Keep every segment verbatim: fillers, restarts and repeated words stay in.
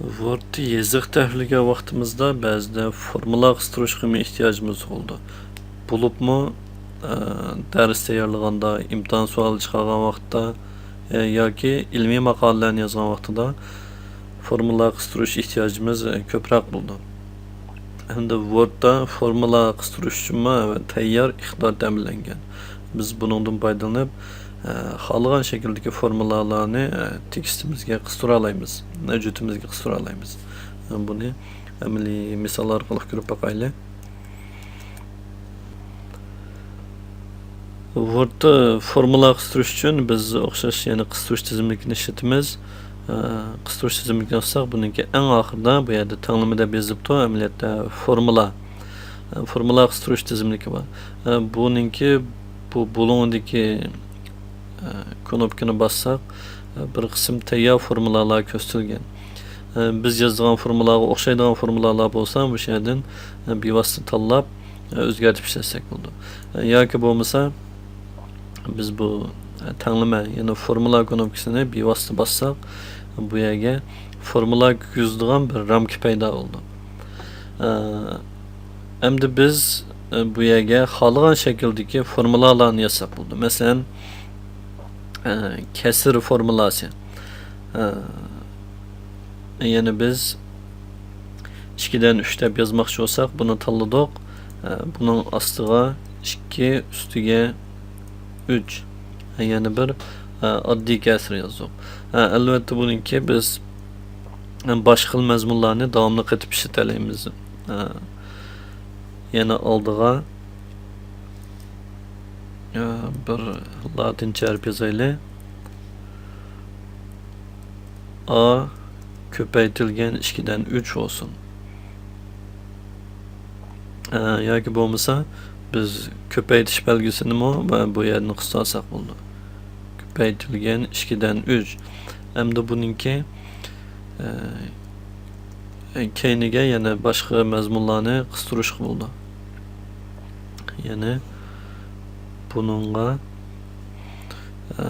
ۋوردتا يېزىق تەھرىرلىگەن ۋاقتىمىزدا بەزىدە فورمۇلا قىستۇرۇشقىمۇ ئېھتىياجىمىز بولىدۇ. بولۇپمۇ، ئە، دەرس تەييارلىغاندا، ئىمتىھان سوئالى چىقارغان ۋاقىتتا، ئە، ياكى ئىلمىي ماقالىلەرنى يازغان ۋاقتىدا فورمۇلا قىستۇرۇش ئېھتىياجىمىز، ئە، كۆپرەك بولىدۇ. ھەمدە ۋوردتا فورمۇلا قىستۇرۇش ئۈچۈنمۇ تەييار ئىقتىدار تەمىنلەنگەن. بىز بۇنىڭدىن پايدىلىنىپ، ئە، خالىغان شەكىلدىكى فورمۇلالارنى، ئە، تېكىستىمىزگە قىستۇرالايمىز، ھۆججىتىمىزگە قىستۇرالايمىز. ئە، بۇنى ئەمەلىي مىسال ئارقىلىق كۆرۈپ باقايلى. ۋوردتا فورمۇلا قىستۇرۇش ئۈچۈن بىز ئوخشاش يەنە قىستۇرۇش تىزىملىكىنى ئىشلىتىمىز. ئە، قىستۇرۇش تىزىملىكىنى ئالساق، بۇنىڭكى ئەڭ ئاخىرىدا بۇ يەردە تەڭلىمە دەپ يېزىپتۇ، ئەمەلىيەتتە فورمۇلا. ئە، فورمۇلا قىستۇرۇش تىزىملىكى بار. ئە، بۇنىڭكى بۇ بۇلۇڭىدىكى، ئە، كۇنۇپكىنى باسساق، ئە، بىر قىسىم تەييار فورمۇلالار كۆرسىتىلگەن. ئە، بىز يازىدىغان فورمۇلاغا ئوخشايدىغان فورمۇلالار بولسا، مۇشۇ يەردىن، ئە، بىۋاسىتە تاللاپ، ئە، ئۆزگەرتىپ ئىشلەتسەك بولىدۇ. ئە، ياكى بولمىسا، بىز بۇ، ئە، تەڭلىمە، يەنى فورمۇلا كۇنۇپكىسىنى بىۋاسىتە باسساق، بۇ يەرگە فورمۇلا كىرگۈزىدىغان بىر رامكا پەيدا بولىدۇ. ئە، ئەمدى بىز، ئە، بۇ يەرگە خالىغان شەكىلدىكى فورمۇلالارنى يازساق بولىدۇ. مەسىلەن، ئە، كەسىر فورمۇلاسى. ئە، يەنى بىز ئىككىدىن ئۈچ دەپ يازماقچى بولساق، بۇنى تاللىدۇق. ئە، بۇنىڭ ئاستىغا ئىككى، ئۈستىگە ئۈچ. يەنە بىر، ئە، ئاددىي كەسىر يازدۇق. ئە، ئەلۋەتتە، بۇنىڭكى بىز، ئە، باشقا خىل مەزمۇنلارنى داۋاملىق قېتىپ ئىشلىتەلەيمىز. ئە، يەنە ئالدىغا، ئە، بىر لاتىنچە ھەرپ يازايلى. ئا كۆپەيتىلگەن ئىككىدىن ئۈچ بولسۇن. ئە، ياكى بولمىسا، بىز كۆپەيتىش بەلگىسىنىمۇ بۇ يەردىن قىستۇرساق بولىدۇ. كۆپەيتىلگەن ئىككىدىن ئۈچ. ئەمدى بۇنىڭكى، ئە، كەينىگە يەنە باشقا مەزمۇنلارنى قىستۇرۇشقا بولىدۇ. يەنى بۇنىڭغا، ئە،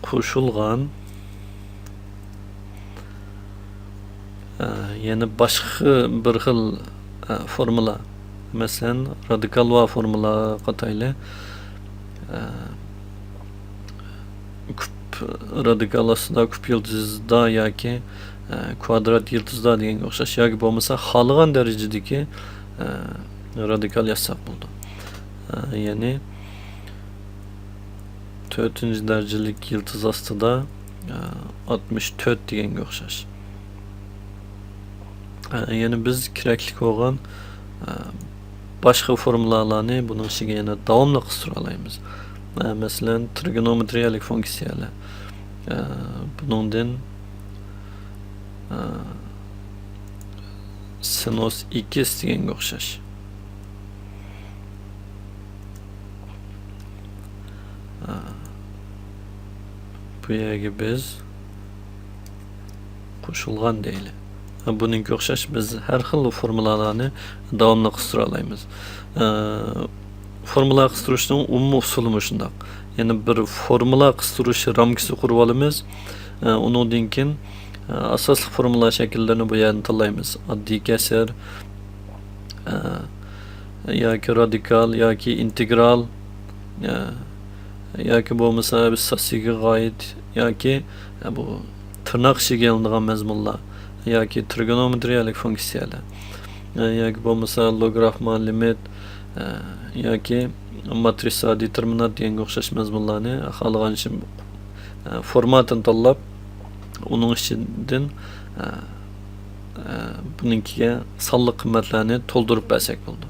قوشۇلغان، ئە، يەنە باشقا بىر خىل، ئە، فورمۇلا. مەسىلەن، رادىكالۋار فورمۇلا قاتايلى. ئە، كۈپ رادىكال ئاستىدا، كۈپ يىلتىزدا ياكى، ئە، كۋادرات يىلتىزدا دېگەنگە ئوخشاش. ياكى بولمىسا خالىغان دەرىجىدىكى، ئە، رادىكال يازساق بولىدۇ. ئە، يەنى تۆتىنچى دەرىجىلىك يىلتىز ئاستىدا، ئە، ئاتمىش تۆت دېگەنگە ئوخشاش. ئە، يەنە بىز كېرەكلىك بولغان، ئە، باشقا فورمۇلالارنى بۇنىڭ ئىچىگە يەنە داۋاملىق قىستۇرالايمىز. ئە، مەسىلەن، ترىگونومېترىيەلىك فۇنكسىيەلەر. ئە، بۇنىڭدىن، ئە، سىنۇس ئېكس دېگەنگە ئوخشاش. ئە، بۇ يەرگە بىز قوشۇلغان دەيلى. بۇنىڭغا ئوخشاش بىز ھەر خىل فورمۇلالارنى داۋاملىق قىستۇرالايمىز. ئە، فورمۇلا قىستۇرۇشنىڭ ئومۇمىي ئۇسۇلى مۇشۇنداق. يەنى بىر فورمۇلا قىستۇرۇش رامكىسى قۇرۇۋالىمىز. ئە، ئۇنىڭدىن كېيىن، ئە، ئاساسلىق فورمۇلا شەكىللىرىنى بۇ يەردىن تاللايمىز. ئاددىي كەسىر، ئە، ياكى رادىكال، ياكى ئىنتېگرال، ئە، ياكى بولمىسا بىز ساسسىگە غايىت، ياكى، ئە، بۇ تىرناق ئىچىگە ئېلىنىدىغان مەزمۇنلار، ياكى ترىگونومېترىيەلىك فۇنكسىيەلەر، ئە، ياكى بولمىسا لوگرافما لىمىت، ئە، ياكى ماترىسا دېتېرمىنانت دېگەنگە ئوخشاش مەزمۇنلارنى خالىغانچە، ئە، فورماتىنى تاللاپ، ئۇنىڭ ئىچىدىن، ئە، ئە، بۇنىڭكىگە سانلىق قىممەتلەرنى تولدۇرۇپ بەرسەك بولىدۇ.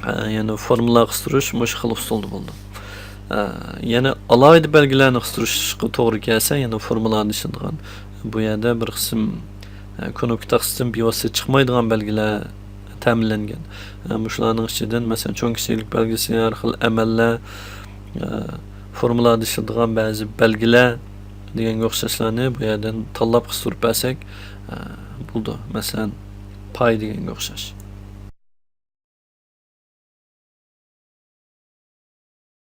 ئە، يەنى فورمۇلا قىستۇرۇش مۇشۇ خىل ئۇسۇلدا بولىدۇ. ئە، يەنە ئالاھىدە بەلگىلەرنى قىستۇرۇشقا توغرا كەلسە، يەنە فورمۇلانى ئىشلىتىدىغان. بۇ يەردە بىر قىسىم، ئە، كۇنۇپكا تاختىسىدىن بىۋاسىتە چىقمايدىغان بەلگىلەر تەمىنلەنگەن. ئە، مۇشۇلارنىڭ ئىچىدىن، مەسىلەن، چوڭ كىچىكلىك بەلگىسى، ھەر خىل ئەمەللەر، ئە، فورمۇلادا ئىشلىتىدىغان بەزى بەلگىلەر دېگەنگە ئوخشاشلارنى بۇ يەردىن تاللاپ قىستۇرۇپ بەرسەك، ئە، بولىدۇ. مەسىلەن، پاي دېگەنگە ئوخشاش.